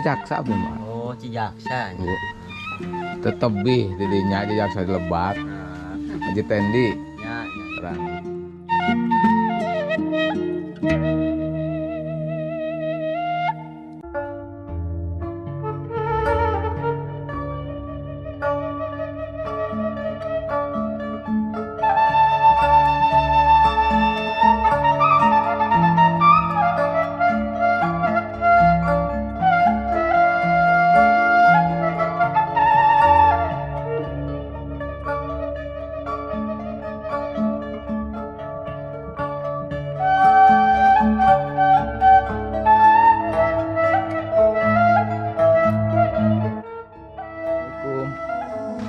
Cijaksa abdi mah. Oh, Cijaksa. Bu. Tetebih di dinya Cijaksa di Lebak. Haji Tendi. Ya, ya. Terang.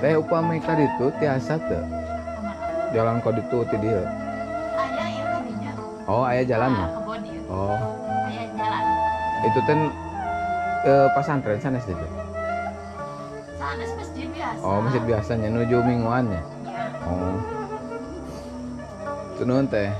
Teh upami ka ditu tiasa teu? Jalan ka ditu ti dieu. Aya ieu ka dinya. Oh, aya jalan mah. Kebon ieu. Oh. Aya jalan. Itu teh pasantren sanes ditu. Sanes masjid biasa. Oh, masjid biasanya nuju mingguan ya. Ya. Oh. Nuhun teh.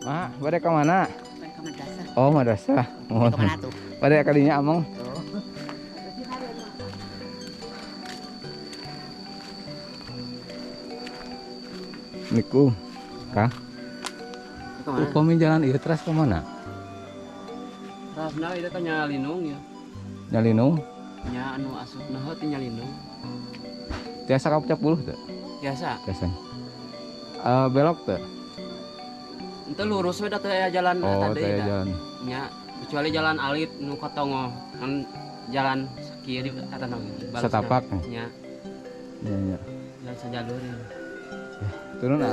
Mak, bade ka mana? Bade ka madrasah. Oh, madrasah. Bade ka mana tuh? Bade ka dinya among. Oh. Niku, Kang. Upami jalan ieu teras ka mana? Terasna itu kan Nyalinung ya. Nyalinung? Nya anu asupna heuh teh Nyalinung. Tiasa ka Puncak Buluh teu? Tiasa. Tiasa. Belok teu? Itu lurus we da teu aya jalan oh, tadi teu jalan. Nya, kecuali jalan alit nu ka tongoh kan jalan sakieu di atas setapak. Nya. Nya, nya. Jalan sajalur ya. Turun ah.